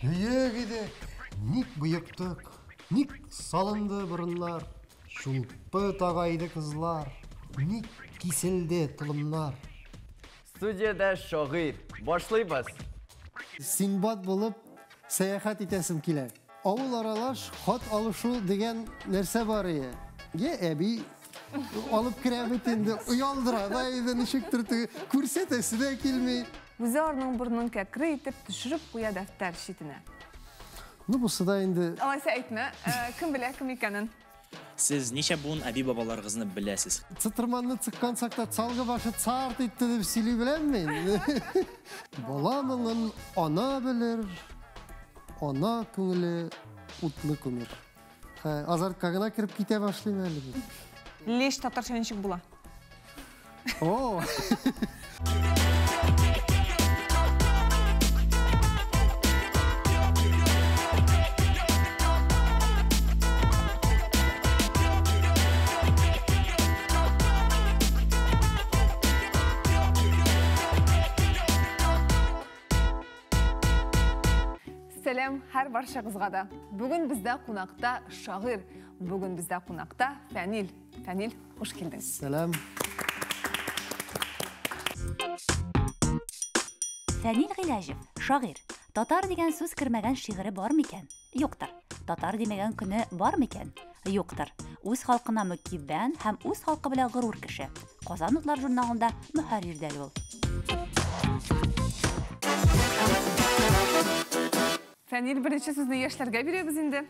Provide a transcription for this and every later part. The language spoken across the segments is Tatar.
Бөек идек, ник боектык, ник салынды борыннар, чулпы тага иде кызлар, ник киселде толымнар. Студиядә шагыйрь. Башлыйбыз. Синдбад булып сәяхәт итәсем килә. Авыл аралаш хат алышу дигән нәрсә бар ие. Е, әби алып керә бит инде, оялдыра да инде ничектер теге күрсәтәсе дә килми. Үзе арның борынын кәкре итеп төшереп куя дәфтәр читенә. Ну, бусы да инде. Алайса әйтмә, кем белә кем икәнен. Сез ничә буын әби-бабаларыгызны беләсез? Цытырманны цыккан чакта цалгы башы царт итте дип сөйли беләм мин. Бала моңын ана белер, ана күңеле утлы күмер. Азартка гына кереп китә башлыйм әле мин. Леш татарча ничек була? О! Сәлам һәр барчагызга да. Бүген бездә кунакта шагыйрь, бүген бездә кунакта Фәнил. Фәнил, хуш килдең. Сәлам. Фәнил Гыйләҗев, шагыйрь. Татар дигән сүз кермәгән шигыре бар микән? Юктыр. Татар димәгән көне бар микән? Юктыр. Үз халкына мөкиббән һәм үз халкы белән горур кеше. Казан утлар журналында мөхәррир дә ул. Фәнил, беренче сүзне яшьләргә бирәбез инде.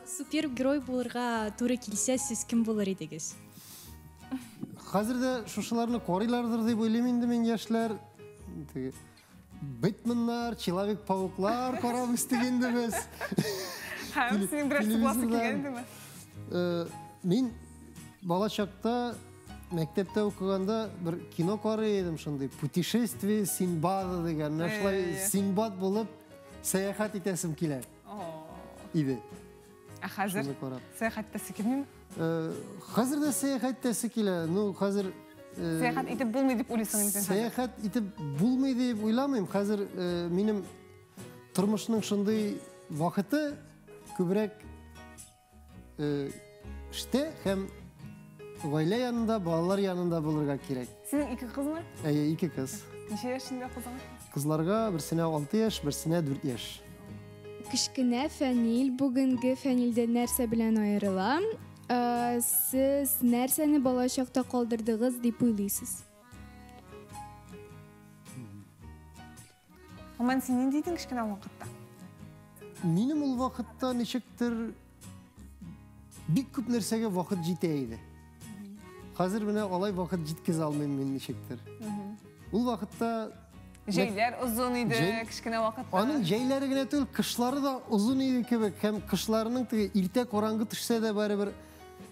Супергерой булырга туры килсә, сез кем булыр идегез? Хәзер дә шушыларны карыйлардыр дип уйлыйм инде мин яшьләр. Теге Бэтменнар, Человек-пауклар карап үстек инде без. Һәм синең берәрсе буласы килгән идеме? Мин бала чакта мәктәптә укыганда бер кино карый идем шундый Путешествие Синдбада дигән. Менә шулай Синдбад булып сәяхәт итәсем килә. Иде. Ә хәзер сәяхәт итәсе килмиме? Хәзер дә сәяхәт итәсе килә. Ну, хәзер сәяхәт итеп булмый дип уйлыйсың инде син хәзер? Сәяхәт итеп булмый дип уйламыйм. Хәзер минем тормышның шундый вакыты күбрәк эштә һәм гаилә янында, балалар янында булырга кирәк. Синең ике кызмы? Әйе, ике кыз. Ничә яшендә кызың? Кызларга берсенә 6 яшь, берсенә 4 яшь. Кечкенә Фәнил бүгенге Фәнилдән нәрсә белән аерыла? Сез нәрсәне балачакта калдырдыгыз дип уйлыйсыз? Гомумән, син нинди идең кечкенә вакытта? Минем ул вакытта ничектер бик күп нәрсәгә вакыт җитә иде. Хәзер менә алай вакыт җиткезә алмыйм мин ничектер. Ул вакытта Җәйләр озын иде, кечкенә вакытта. Аның җәйләре генә түгел, кышлары да озын иде кебек. Һәм кышларының теге иртә караңгы төшсә дә барыбер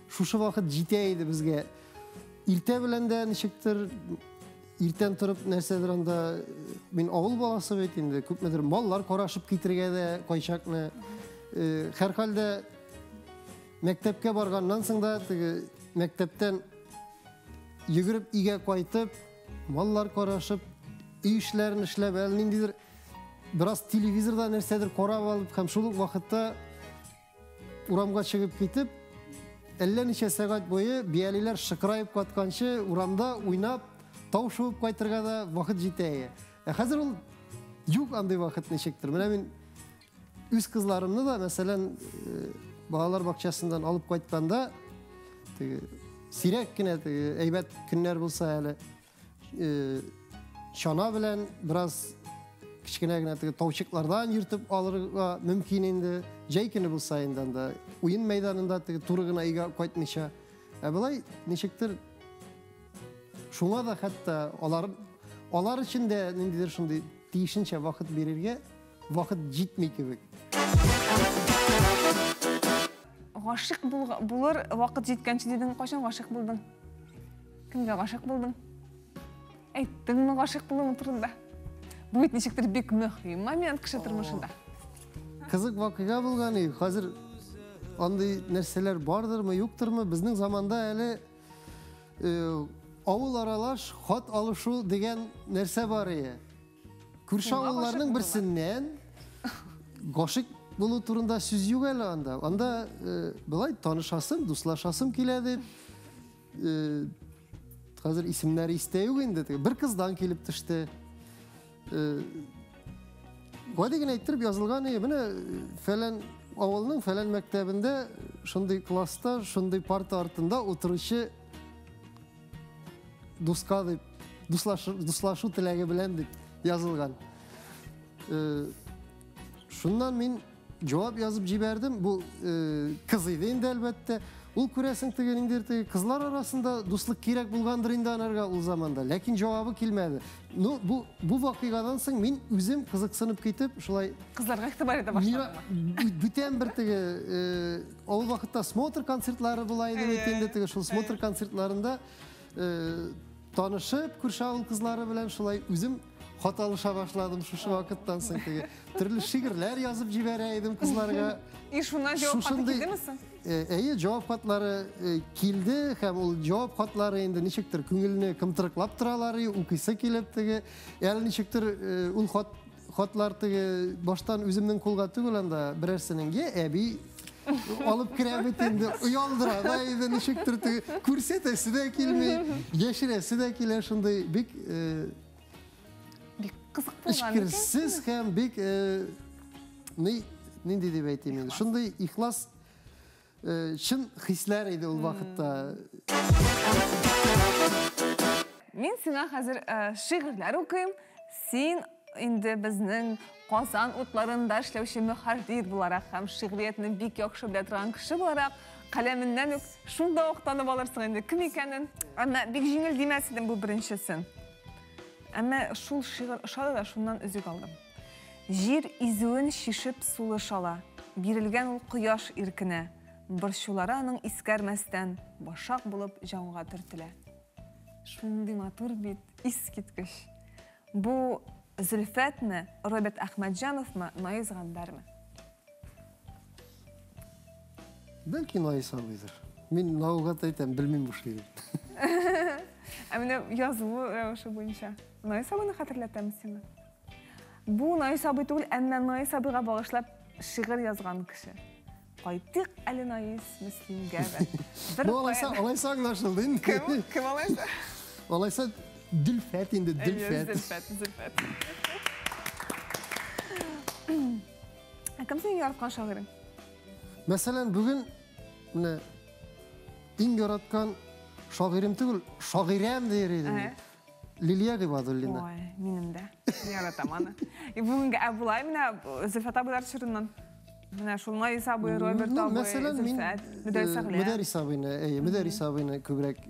шушы вакыт җитә иде безгә. Иртә белән дә ничектер иртән торып нәрсәдер анда мин авыл баласы бит инде, күпмедер маллар карашып китергә дә кайчакны. Һәрхәлдә мәктәпкә барганнан соң да теге мәктәптән йөгереп өйгә кайтып, маллар карашып, өй эшләрен эшләп, әле ниндидер бераз телевизорда нәрсәдер карап алып һәм шул ук вакытта урамга чыгып китеп, әллә ничә сәгать буе биялиләр шыкраеп катканчы урамда уйнап, тау шуып кайтырга да вакыт җитә. Ә хәзер ул юк андый вакыт ничектер. Менә мин үз кызларымны да, мәсәлән, балалар бакчасыннан алып кайтканда, теге сирәк кенә теге әйбәт көннәр булса әле, чана белән бераз кечкенә генә теге таучыклардан йөртеп алырга мөмкин инде. Җәй көне булса инде анда уен мәйданында теге туры гына өйгә кайтмыйча. Ә болай ничектер шуңа да хәтта алар өчен дә ниндидер шундый тиешенчә вакыт бирергә вакыт җитми кебек. Гашыйк булыр вакыт җиткәнче дидең, кайчан гашыйк булдың? Кемгә гашыйк булдың? Әйттеңме гашыйк булуың турында? Бу бит ничектер бик мөһим момент кеше тормышында. Кызык вакыйга булган и, хәзер андый нәрсәләр бардырмы, юктырмы? Безнең заманда әле авыл аралаш хат алышу дигән нәрсә бар ие. Күрше авылларның берсеннән Гашыйк булу турында сүз юк әле анда. Анда болай танышасым, дуслашасым килә дип, хәзер исемнәре истә юк инде. Бер кыздан килеп төште. Гади генә иттереп язылган, менә фәлән авылның фәлән мәктәбендә шундый класста, шундый парта артында утыручы дуска дип, дуслашу теләге белән дип язылган. Шуннан мин җавап язып җибәрдем. Бу кыз иде инде, әлбәттә. Ул күрәсең теге ниндидер теге кызлар арасында дуслык кирәк булгандыр инде анарга ул заманда. Ләкин җавабы килмәде. Ну, бу вакыйгадан соң мин үзем кызыксынып китеп, шулай кызларга игътибар итә башладым. Бүтән бер теге ул вакытта смотр концертлары була иде бит инде, теге шул смотр концертларында танышып, күрше авыл кызлары белән шулай үзем хат алыша башладым шушы вакыттан соң теге төрле шигырьләр язып җибәрә идем кызларга. И шуннан җавап хаты килдеме соң? Әйе, җавап хатлары килде һәм ул җавап хатлары инде ничектер күңелне кымтырыклап торалар, укыйсы килеп теге. Әле ничектер ул хатлар теге баштан үземнең кулга түгел анда берәрсенең я әби алып керә бит инде, оялдыра да инде ничектер теге күрсәтәсе дә килми, яшерәсе дә килә, шундый бик бик кызык булган икән. Эчкерсез һәм бик нинди дип әйтим инде, шундый ихлас чын хисләр иде ул вакытта. Мин сиңа хәзер шигырьләр укыйм. Син инде безнең Казан утларында эшләүче мөхәррир буларак һәм шигъриятне бик яхшы белә торган кеше буларак, каләменнән үк шунда ук танып алырсың инде кем икәнен. Әмма бик җиңел димәс идем бу беренчесен. Әмма шул шигырь ошады да шуннан өзек алдым. Җир изүен шишеп сулыш ала, бирелгән ул кояш иркенә, борчулары аның искәрмәстән башак булып җанга төртелә. Шундый матур бит, искиткеч. Бу Зөлфәтме, Роберт Әхмәтҗановмы, Наиз Гамбәрме? Бәлки Наиз абыйдыр. Мин наугад әйтәм, белмим бу шигырьне. Ә менә язылу рәвеше буенча Наиз абыйны хәтерләтәме сиңа? Бу Наиз абый түгел, әмма Наиз абыйга багышлап шигырь язган кеше. Кайтыйк әле Наиз Мөслимгә. Бу алайса, алайса аңлашылды инде. Кем, кем алайса? Алайса Дөлфәт инде, Дөлфәт. Зөлфәт, Зөлфәт. Ә кем синең яраткан шагыйрең? Мәсәлән, бүген менә иң яраткан шагыйрем түгел, шагыйрәм дияр идем. Лилия Гыйбадуллина. Ой, минем дә. Яратам аны. И бүгенге, ә болай менә Зөлфәт абыйлар чорыннан. Менә шул Наиз абый, Роберт абый, Зөлфәт, Мөдәррис Әгълә. Мөдәррис абыйны, әйе, Мөдәррис абыйны күбрәк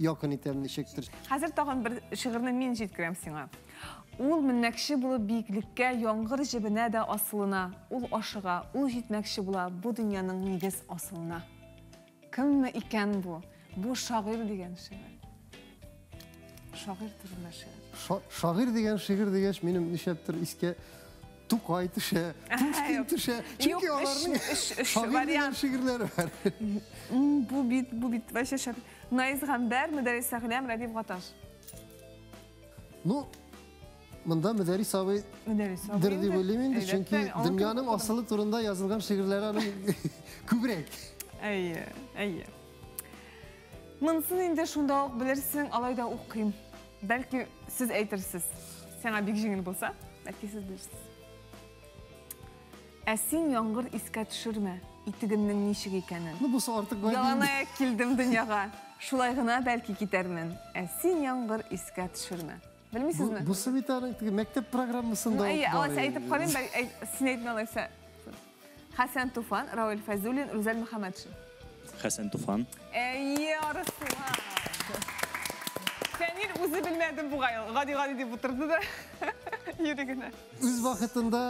якын итәм ничектер. Хәзер тагын бер шигырьне мин җиткерәм сиңа. Ул менмәкче булып биеклеккә, яңгыр җебенә дә асылына. Ул ашыга, ул җитмәкче була бу дөньяның нигез асылына. Кемме икән бу? Бу шагыйрь дигән шигырь. Шагыйрь турында шигырь. Шагыйрь дигән шигырь дигәч, минем нишләптер искә Тукай төшә, Пушкин төшә. Чөнки аларның шагыйрь дигән шигырьләре бар. Бу бит, бу бит вообще шәп. Наиз Гамбәр, Мөдәррис Әгъләм, Рәдиф Гаташ. Ну, монда Мөдәррис абый дер дип уйлыйм инде, чөнки дөньяның асылы турында язылган шигырьләре аның күбрәк. Әйе, әйе. Монысын инде шунда ук белерсең, алай да укыйм. Бәлки сез әйтерсез. Сиңа бик җиңел булса, бәлки сез белерсез. Ә син яңгыр искә төшермә, итегемнең ничек икәнен. Ну, бусы артык гади. Яланаяк килдем дөньяга. Шулай гына бәлки китәрмен. Ә син яңгыр искә төшермә. Белмисезме? Бусы бит аның теге мәктәп программасында ук бар. Әйе, алайса әйтеп карыйм, син әйтмә алайса. Хәсән Туфан, Равил Фәйзуллин, Рүзәл Мөхәммәтшин. Хәсән Туфан. Әйе, Арыслан. Фәнил үзе белмәде бугай, гади-гади дип утырды да. Йөри генә. Үз вакытында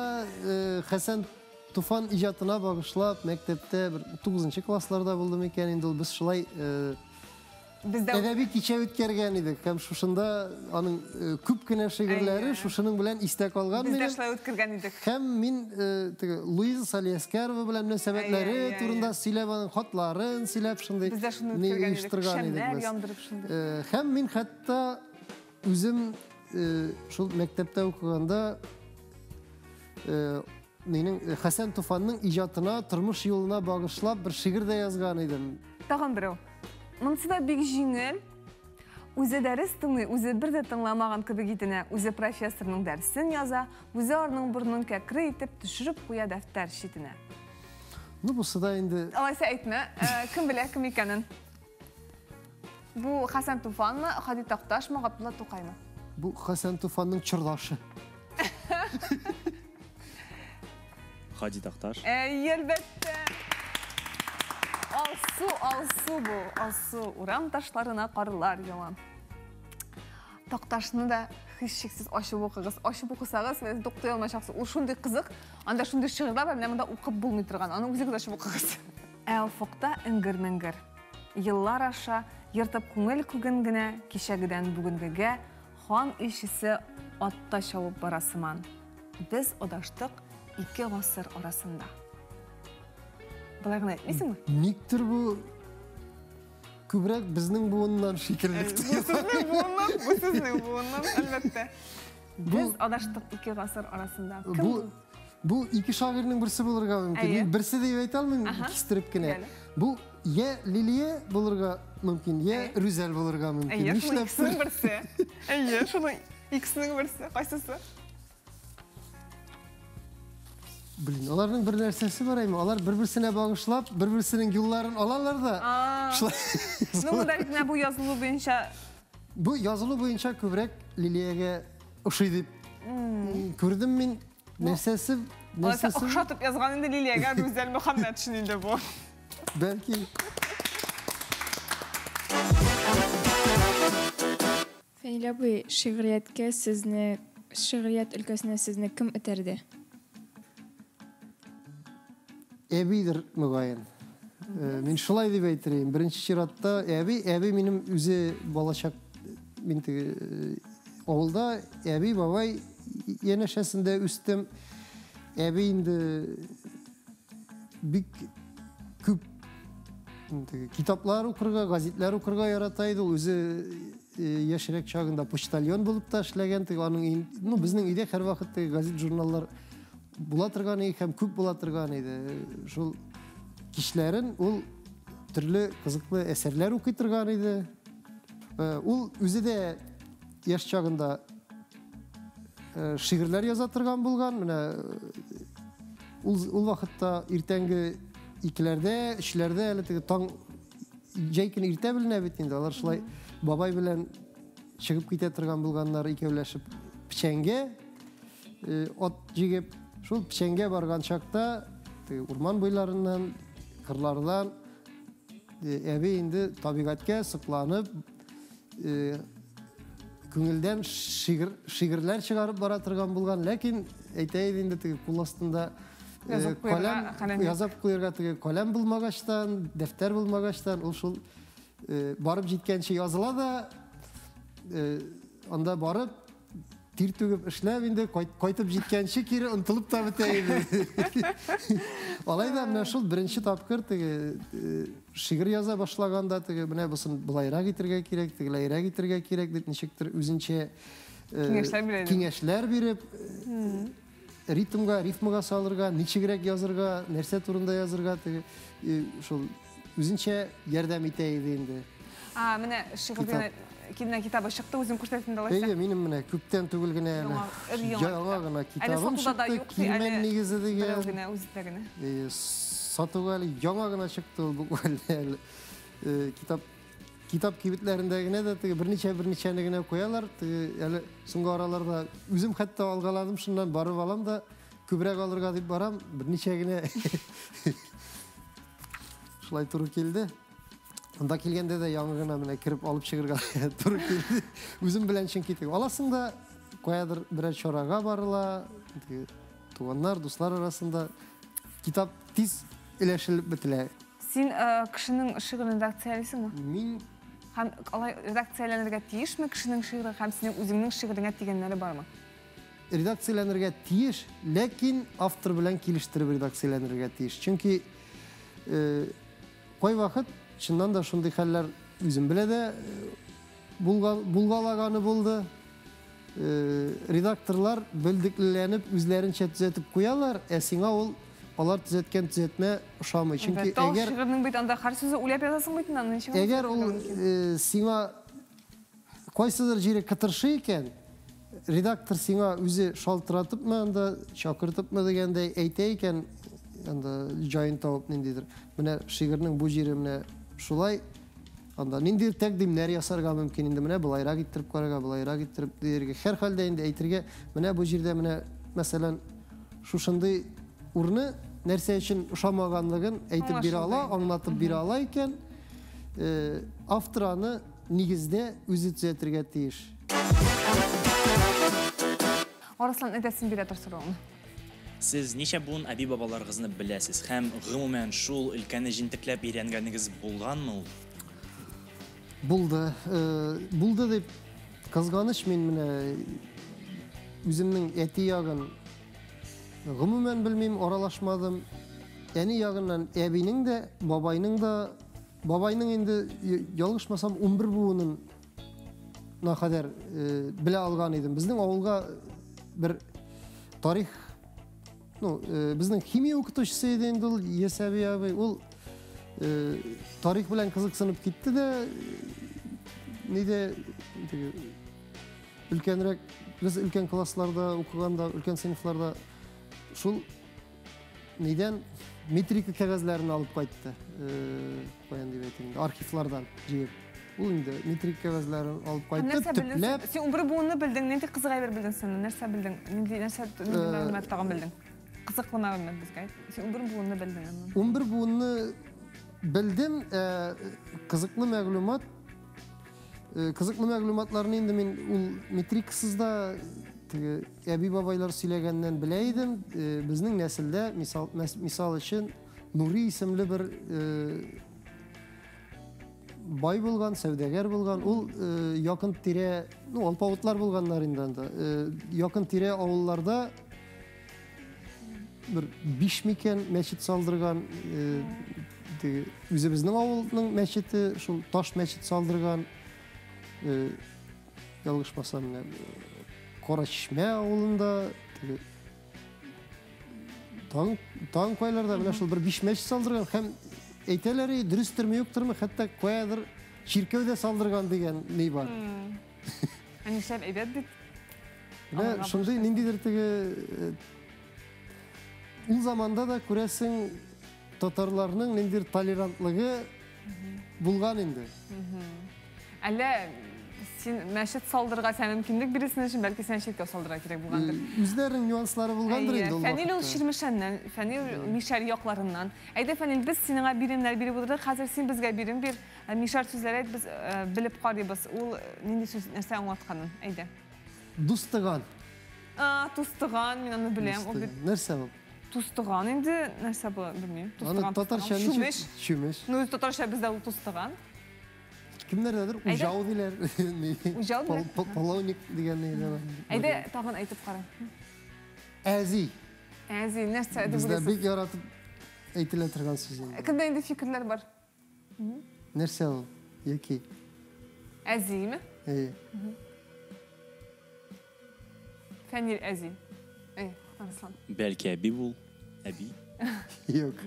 Хәсән Туфан иҗатына багышлап мәктәптә бер 9 классларда булдым икән инде ул, без шулай әдәби кичә үткәргән идек һәм шушында аның күп кенә шигырьләре шушының белән истә калган минем. Без дә шулай үткәргән идек. Һәм мин теге Луиза Салиәскәрова белән мөнәсәбәтләре турында сөйләп, аның хатларын сөйләп шундый Без дә шуны үткәргән идек. Шәмнәр яндырып шундый. Һәм мин хәтта үзем шул мәктәптә укыганда нинең Хәсән Туфанның иҗатына, тормыш юлына багышлап бер шигырь дә язган идем. Тагын берәү. Монысы да бик җиңел. Үзе дәрес тыңлый, үзе бер дә тыңламаган кебек итенә, үзе профессорның дәресен яза, үзе арның борынын кәкре итеп төшереп куя дәфтәр читенә. Ну, бусы да инде... Алайса әйтмә, кем белә кем икәнен? Бу Хәсән Туфанмы, Һади Такташмы, Габдулла Тукаймы? Бу Хәсән Туфанның чордашы. Һади Такташ. Әй, әлбәттә. Алсу, алсу бу, алсу. Урам ташларына карлар ява. Такташны да һичшиксез ачып укыгыз. Ачып укысагыз, сез туктый алмаячаксыз. Ул шундый кызык, анда шундый шигырьләр бар, менә монда укып булмый торган. Аны үзегез ачып укыгыз. Ә офыкта эңгер-меңгер. Еллар аша ертып күңел күген генә, кичәгедән бүгенгегә хан илчесе атта чабып бара сыман. Без адаштык ике гасыр арасында. Болай гына әйтмисеңме? Никтер бу күбрәк безнең буыннан шикелле. Бу сезнең буыннан, бу сезнең буыннан, әлбәттә. Без адаштык ике гасыр арасында. Кем бу? Бу ике шагыйрьнең берсе булырга мөмкин. Мин берсе дип әйтә алмыйм, кистереп кенә. Бу я Лилия булырга мөмкин, я Рүзәл булырга мөмкин. Әйе, шуның икесенең берсе. Әйе, шуның икесенең берсе. Кайсысы? Блин, аларның бер нәрсәсе бар әйме, алар бер-берсенә багышлап, бер-берсенең юлларын алалар да. Шулай. Ну, монда бит менә бу язылу буенча. Бу язылу буенча күбрәк Лилиягә ошый дип күрдем мин. Нәрсәсе, нәрсәсе? Охшатып язган инде Лилиягә Рүзәл Мөхәммәтшин инде бу. Бәлки. Фәнил абый, шигърияткә сезне, шигърият өлкәсенә сезне кем этәрде? Әбидер, мөгаен. Мин шулай дип әйтер идем. Беренче чиратта әби, әби минем үзе балачак, мин теге авылда әби, бабай янәшәсендә үстем. Әби инде бик күп китаплар укырга, газетлар укырга ярата иде. Ул үзе яшьрәк чагында почтальон булып та эшләгән. Теге аның, ну, безнең өйдә һәрвакыт теге газет, журналлар була торган иде һәм күп була торган иде. Шул кичләрен ул төрле кызыклы әсәрләр укый торган иде. Ул үзе дә яшь чагында шигырьләр яза торган булган. Менә ул вакытта иртәнге 2-ләрдә, 3-ләрдә әле теге таң җәй көне иртә беленә бит инде. Алар шулай бабай белән чыгып китә торган булганнар, икәүләшеп печәнгә ат җигеп. Шул печәнгә барган чакта урман буйларыннан, кырлардан әби инде табигатькә сокланып, күңелдән шигырьләр чыгарып бара торган булган. Ләкин әйтә иде инде теге кул астында каләм язып куярга теге каләм булмагачтан, дәфтәр булмагачтан, ул шул барып җиткәнче языла да, анда барып тир түгеп эшләп инде кайтып җиткәнче кире онытылып та бетә иде. Алай да менә шул беренче тапкыр теге шигырь яза башлаганда теге менә бусын былайрак итергә кирәк, тегеләйрәк итергә кирәк дип ничектер үзенчә киңәшләр биреп, ритмга, рифмага салырга, ничегрәк язырга, нәрсә турында язырга теге шул үзенчә ярдәм итә иде инде. А, менә шигырьдән килгән китабы чыкты, үзем күрсәтим дә алайса. Әйе, минем менә күптән түгел генә әле яңа гына китабым чыкты, Кирмән нигезе дигән. Берәү генә, үзендә генә. Әйе, сатуга әле яңа гына чыкты ул буквально әле. Китап кибетләрендә генә дә теге берничә-берничәне генә куялар. Теге әле соңгы араларда үзем хәтта алгаладым, шуннан барып алам да күбрәк алырга дип барам, берничә генә. Шулай туры килде. Анда килгәндә дә яңа гына менә кереп алып чыгырга туры килде. Үзем белән чөнки теге аласың да каядыр берәр чарага барыла, теге туганнар, дуслар арасында китап тиз өләшелеп бетелә. Син кешенең шигырен редакциялисеңме? Мин һәм алай редакцияләнергә тиешме кешенең шигыре һәм синең үзеңнең шигыреңә тигәннәре бармы? Редакцияләнергә тиеш, ләкин автор белән килештереп редакцияләнергә тиеш. Чөнки кайвакыт чыннан да шундый хәлләр үзем белә дә булгалаганы булды. Редакторлар белдеклеләнеп үзләренчә төзәтеп куялар, ә сиңа ул алар төзәткән төзәтмә ошамый. Чөнки әгәр шигырьнең бит анда һәр сүзе уйлап язасың бит инде, ничек? Әгәр ул сиңа кайсыдыр җире кытыршы икән, редактор сиңа үзе шалтыратыпмы анда, чакыртыпмы дигәндәй әйтә икән, анда җаен табып ниндидер. Менә шигырьнең бу җире менә шулай. Анда ниндидер тәкъдимнәр ясарга мөмкин инде, менә былайрак иттереп карарга, былайрак иттереп дияргә. Һәрхәлдә инде әйтергә, менә бу җирдә менә мәсәлән шушындый урыны нәрсә өчен ошамаганлыгын әйтеп бирә ала, аңлатып бирә ала икән, автор аны нигездә үзе төзәтергә тиеш. Арыслан, әйтәсен бирә тор соравыңны. Сез ничә буын әби-бабаларыгызны беләсез һәм гомумән шул өлкәне җентекләп өйрәнгәнегез булганмы ул? Булды. Булды дип кызганыч, мин менә үземнең әти ягын гомумән белмим, аралашмадым. Әни ягыннан әбинең дә, бабайның да, бабайның инде ялгышмасам 11 буынын на кадәр белә алган идем. Безнең авылга бер тарих, ну, безнең химия укытучысы иде инде ул, Ясәви абый, ул тарих белән кызыксынып китте дә, нидә өлкәнрәк, без өлкән классларда укыганда, өлкән сыйныфларда шул нидән метрика кәгазьләрен алып кайтты. Каян дип әйтим инде, архивлардан җыеп. Ул инде метрика кәгазьләрен алып кайтты, төпләп. Син 11 буынны белдең, нинди кызык әйбер белдең син? Нәрсә белдең? Нинди нәрсә мәгълүмат тагын белдең? Кызыклы мәгълүмат безгә. Син 11 буынны белдең. 11 буынны белдем, кызыклы мәгълүмат. Кызыклы мәгълүматларны инде мин ул метрикасыз да теге әби-бабайлар сөйләгәннән белә идем. Безнең нәселдә мисал өчен Нури исемле бер бай булган, сәүдәгәр булган, ул якын тирә, ну, алпавытлар булганнар инде анда. Якын тирә авылларда бер 5 микән мәчет салдырган, үзебезнең авылның мәчете, шул таш мәчет салдырган, ялгышмасам, менә Кара Чишмә авылында, тагын кайларда менә шул бер 5 мәчет салдырган һәм әйтәләр, дөрестерме, юктырмы, хәтта каядыр чиркәү дә салдырган дигән ни бар. Ә нишләп әйбәт бит? Менә шундый ниндидер теге ул заманда да күрәсең татарларның ниндидер толерантлыгы булган инде. Әллә син мәчет салдырырга сән мөмкинлек бирәсең өчен, бәлки сән чиркәү салдырырга кирәк булгандыр. Үзләренең нюанслары булгандыр инде ул. Фәнил ул Чирмешәннән, Фәнил Мишәр якларыннан. Әйдә, Фәнил, без синеңа биремнәр биреп утырдык, хәзер син безгә бирем бир. Мишәр сүзләре әйт, без белеп карыйбыз. Ул нинди сүз, нәрсә аңлатканын. Әйдә. Дустыган. Тустыган, мин аны беләм. Ул бит Нәрсә ул? Тустыган инде, нәрсә бу, белмим. Аны татарча ничек? Чүмеш. Ну, татарча бездә ул тустыган. Кемнәрдәдер ужау диләр. Ужау диләр. Половник дигән ни. Әйдә, тагын әйтеп кара. Әзи. Әзи, нәрсә дип уйлыйсыз? Бездә бик яратып әйтелә торган сүз инде. Кемдә инде фикерләр бар? Нәрсә ул? Яки? Әзиме? Әйе. Фәнил әзи. Әй, Арыслан. Бәлки әби бул, әби. Юк.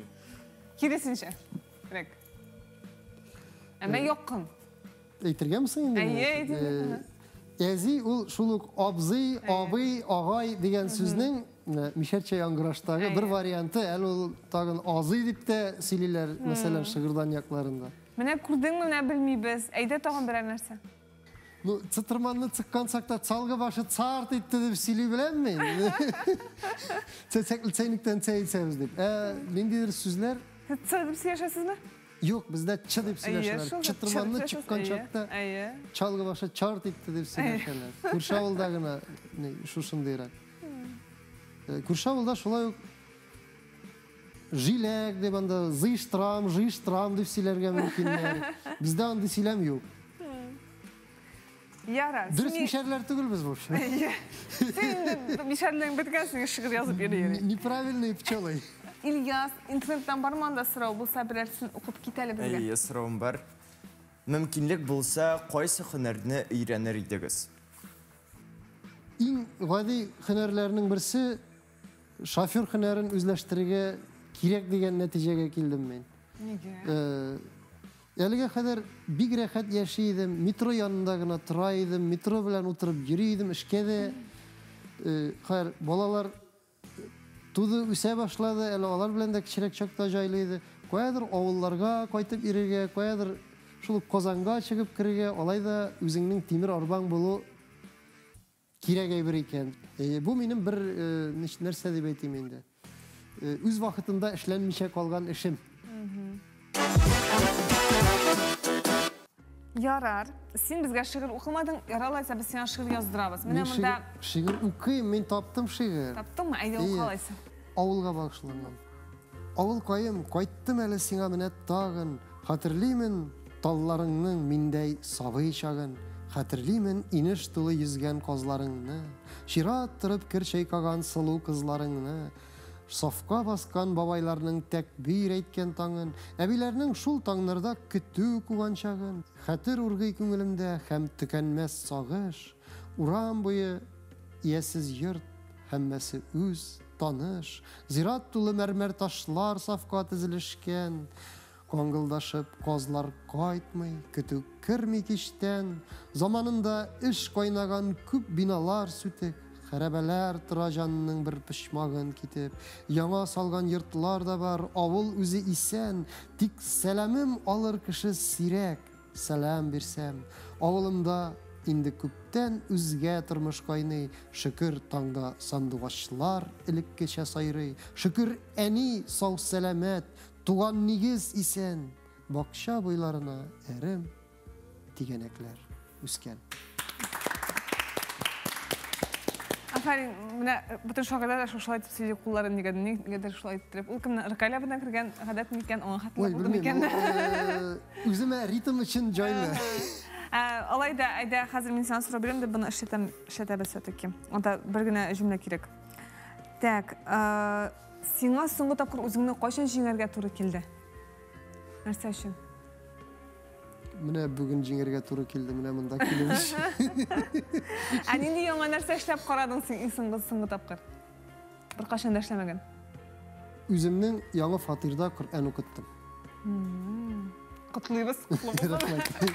Киресенчә. Рәк. Әмма якын. Әйтергәме соң инде? Әйе, әйтергә. Әзи ул шул ук абзый, абый, агай дигән сүзнең мишәрчә яңгыраштагы бер варианты, әле ул тагын азый дип тә сөйлиләр, мәсәлән, Шыгырдан якларында. Менә күрдеңме, менә белмибез. Әйдә тагын берәр нәрсә. Ну, цытырманны цыккан сакта цалгы башы царт итте дип сөйли беләм мин. Цәцәкле чәйнектән чәй эчәбез дип. Ниндидер сүзләр? Ц дип сөйләшәсезме? Юк, бездә ч дип сөйләшәләр. Чытырманны чыккан чакта чалгы башы чарт итте дип сөйләшәләр. Күрше авылда гына шушындыйрак. Күрше авылда шулай ук жиләк дип анда зыйштрам, жыйштрам дип сөйләргә мөмкиннәр. Бездә андый сөйләм юк. Яра. Дөрес мишәрләр түгел без, в общем. Син инде мишәрләрең беткән, син шигырь язып йөри. Неправильные пчелы. Ильяс, интернеттан бармы анда сорау булса, берәрсен укып кит әле безгә. Әйе, соравым бар. Мөмкинлек булса, кайсы һөнәрне өйрәнер идегез? Иң гади һөнәрләрнең берсе шофер һөнәрен үзләштерергә кирәк дигән нәтиҗәгә килдем мин. Нигә? Әлегә кадәр бик рәхәт яши идем, метро янында гына тора идем, метро белән утырып йөри идем, эшкә дә. Хәер, балалар туды, үсә башлады, әле алар белән дә кечерәк чакта җайлы иде. Каядыр авылларга кайтып йөрергә, каядыр шул ук Казанга чыгып керергә, алай да үзеңнең тимер арбаң булу кирәк әйбер икән. Бу минем бер нәрсә дип әйтим инде. Үз вакытында эшләнмичә калган эшем. Ярар. Син безгә шигырь укымадың, ярар алайса без сиңа шигырь яздырабыз. Менә монда шигырь укыйм, мин таптым шигырь. Таптыңмы? Әйдә укы алайса. Авылга багышланган. Авылкаем, кайттым әле сиңа менә тагын. Хәтерлимен талларыңның миндәй сабый чагын. Хәтерлимен инеш тулы йөзгән казларыңны. Чират торып кер чайкаган сылу кызларыңны. Сафка баскан бабайларның тәкбир әйткән таңын, әбиләрнең шул таңнарда көтү куган чагын. Хәтер ургый күңелемдә һәм төкәнмәс сагыш. Урам буе иясез йорт, һәммәсе үз, таныш. Зират тулы мәрмәр ташлар сафка тезелешкән. Каңгылдашып казлар кайтмый, көтү керми кичтән. Заманында эш кайнаган күп биналар сүтек, хәрабәләр тора җанның бер почмагын китеп. Яңа салган йортлар да бар, авыл үзе исән. Тик сәламем алыр кеше сирәк, сәлам бирсәм. Авылымда инде күптән үзгә тормыш кайный. Шөкер, таңда сандугачлар элеккечә сайрый. Шөкер, әни сау-сәламәт, туган нигез исән. Бакча буйларына әрем тигәнәкләр үскән. Афәрин, менә бөтен шагыйрьләр дә шушылай итеп сөйли кулларын нигәдер, нигәдер шулай иттереп. Ул кемнән Ркаил абыйдан кергән гадәт микән, аңа хәтле булды микән? Үземә ритм өчен җайлы. Алай да, әйдә, хәзер мин сиңа сорау бирәм дә моны эшләтәм, эшләтәбез все-таки. Анда бер генә җөмлә кирәк. Так, сиңа соңгы тапкыр үзеңне кайчан җиңәргә туры килде? Нәрсә өчен? Менә бүген җиңәргә туры килде, менә монда килеп. Ә нинди яңа нәрсә эшләп карадың син иң соңгы тапкыр? Беркайчан да эшләмәгән. Үземнең яңа фатирда Коръән укыттым. Котлыйбыз, котлы булсын.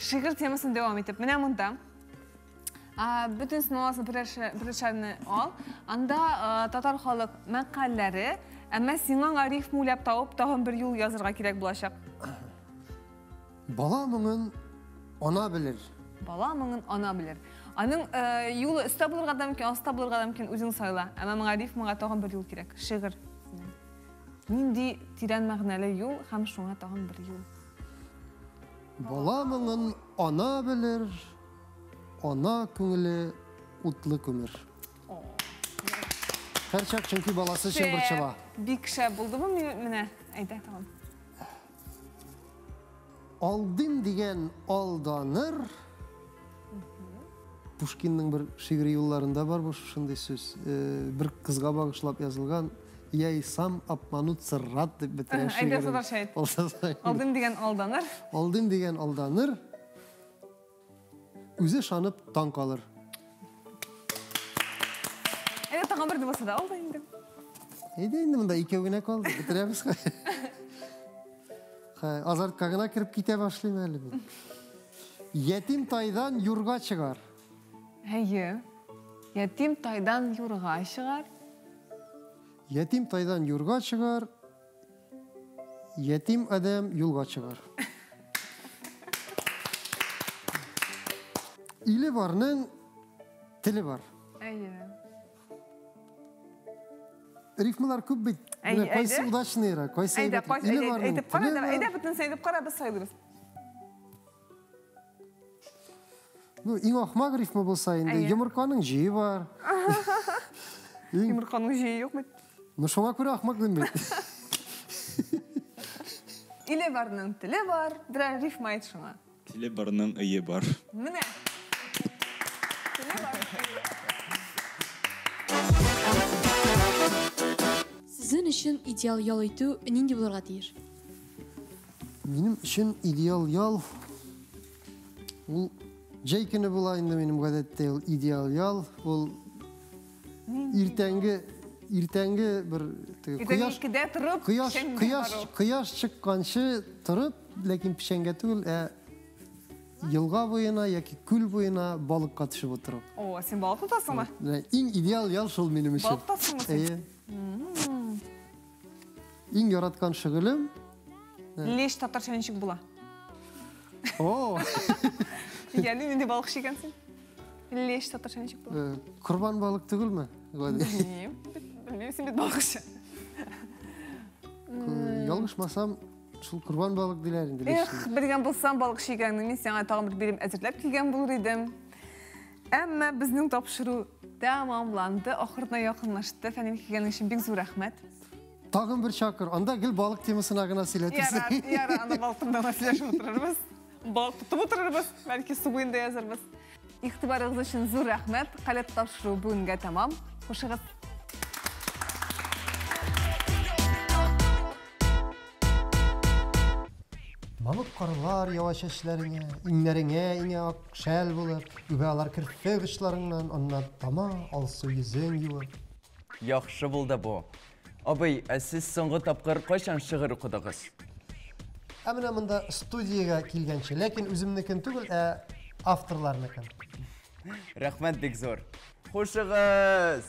Шигырь темасын дәвам итеп, менә монда. Бөтенесен аласың, берәр-берәрне ал. Анда татар халык мәкальләре, әмма сиңа аңа рифма уйлап табып, тагын бер юл язырга кирәк булачак. Бала моңын ана белер. Бала моңын ана белер. Аның юлы өстә булырга да мөмкин, аста булырга да мөмкин, үзең сайла. Әмма моңа рифмага тагын бер юл кирәк. Шигырь. Нинди тирән мәгънәле юл һәм шуңа тагын бер юл. Бала моңын ана белер, ана күңеле утлы күмер. Һәрчак чөнки баласы өчен борчыла. Бик шәп булдымы менә? Әйдә, тагын. Алдым дигән алданыр. Пушкинның бер шигъри юлларында бар бу шушындый сүз. Бер кызга багышлап язылган. Я и сам обмануться рад дип бетерә шигырен. Әйдә, татарча әйт. Алдым дигән алданыр. Алдым дигән алданыр. Үзе шанып таң калыр. Әйдә, тагын бер булса да алды инде. Әйдә инде монда икәү генә калды. Бетерәбез. Азартка гына кереп китә башлыйм әле мин. Ятим тайдан юрга чыгар. Әйе. Ятим тайдан юрга чыгар. Ятим тайдан юрга чыгар. Ятим адәм юлга чыгар. Иле барның теле бар. Әйе. Рифмалар күп бит. Менә кайсы удачныйрак, кайсы әйбәт. Әйтеп кара, әйдә бөтенесен әйтеп кара, без сайлыйбыз. Ну, иң ахмак рифма булса инде, йомырканың җие бар. Йомырканың җие юк бит. Ну, шуңа күрә ахмак дим бит. Иле барның теле бар, берәр рифма әйт шуңа. Теле барның өе бар. Менә. Теле бар. Сезнең өчен идеал ял итү нинди булырга тиеш? Минем өчен идеал ял ул Җәй көне була инде минем гадәттә ул идеал ял. Ул иртәнге иртәнге бер теге кояш икедә торып, кояш кояш кояш чыкканчы торып, ләкин печәнгә түгел, ә елга буена яки күл буена балыкка төшеп утыру. О, син балык тотасыңмы? Иң идеал ял шул минем өчен. Балык тотасыңмы син? Әйе. Иң яраткан шөгылем. Леш татарча ничек була? О! Ягъни нинди балыкчы икәнсең? Леш татарча ничек була? Корбан балык түгелме? Белмим. Белмим, син бит балыкчы. Ялгышмасам, шул корбан балык диләр инде. Эх, белгән булсам балыкчы икәнеңне, мин сиңа тагын бер бирем әзерләп килгән булыр идем. Әмма безнең тапшыру тәмамланды, ахырына якынлашты. Фәнил, килгәнең өчен бик зур рәхмәт. Тагын бер чакыр. Анда гел балык темасына гына сөйләтерсең. Ярар, ярар, анда балык турында гына сөйләшеп утырырбыз. Балык тотып утырырбыз, бәлки су буенда язарбыз. Игътибарыгыз өчен зур рәхмәт. Каләп тапшыру бүгенгә тәмам. Хушыгыз. Мамык карлар ява чәчләреңә, иңнәреңә иңә ак шәл булып, үбә алар керфек очларыңнан, аннан тама алсу йөзең юып. Яхшы булды бу. Абый, ә сез соңгы тапкыр кайчан шигырь укыдыгыз? Ә менә монда студиягә килгәнче, ләкин үземнекен түгел, ә авторларныкын. Рәхмәт бик зур. Хушыгыз!